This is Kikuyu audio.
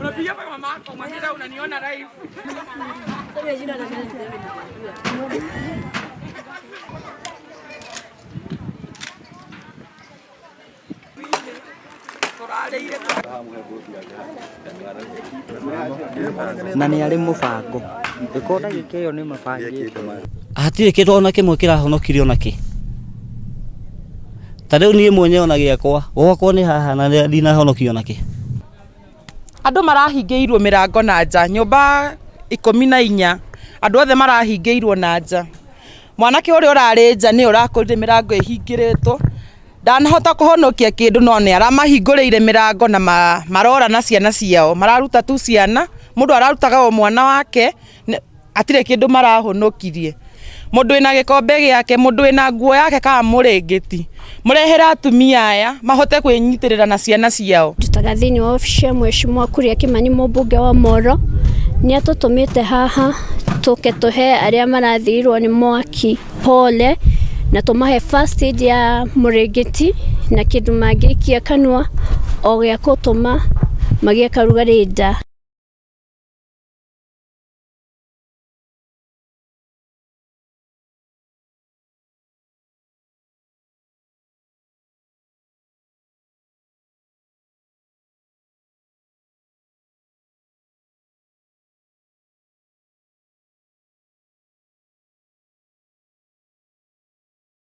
Unapiga kwa mama yako, mwambie unaniona live. Na nĩ arĩ mũbango ĩkorwo ndagĩka ĩyo nĩ mabangĩte. Hatirĩ kĩndũ ona kĩmwe kĩrahonokirie ona kĩ. Ta rĩu niĩ mwenyewe ona gĩakwa, gwakwa nĩ haha na ndinahonokia ona kĩ. Andũ marahingĩirwo mĩrango na nja, nyũmba 14, andũ othe marahingĩirwo na nja. Mwanake ũrĩa ũrarĩ nja nĩwe ũrakorire mĩrango ĩhingĩrĩtwo, ndanahota kũhonokia kĩndũ no nĩ aramahingũrĩire mĩrango na marora na ciana ciao, mararuta tu ciana, mũndũ ararutaga o mwana wake, hatirĩ kĩndũ marahonokirie. Mũndũ wĩna gĩkombe gĩake, mũndũ wĩna nguo yake kana mũrĩngĩti, mũrehere atumia aya mahote kwĩnyitĩrĩra na ciana ciao. Ndutaga thĩinĩ wa obici ya Mheshimiwa Kuria Kimani mũmbunge wa Moro, nĩ atũtũmĩte haha tũke tũhe arĩa marathirwo nĩ mwaki pole na tũmahe first aid ya mũrĩngĩti na kĩndũ mangĩikia kanua o gĩa gũtũma magĩe karugarĩ nda.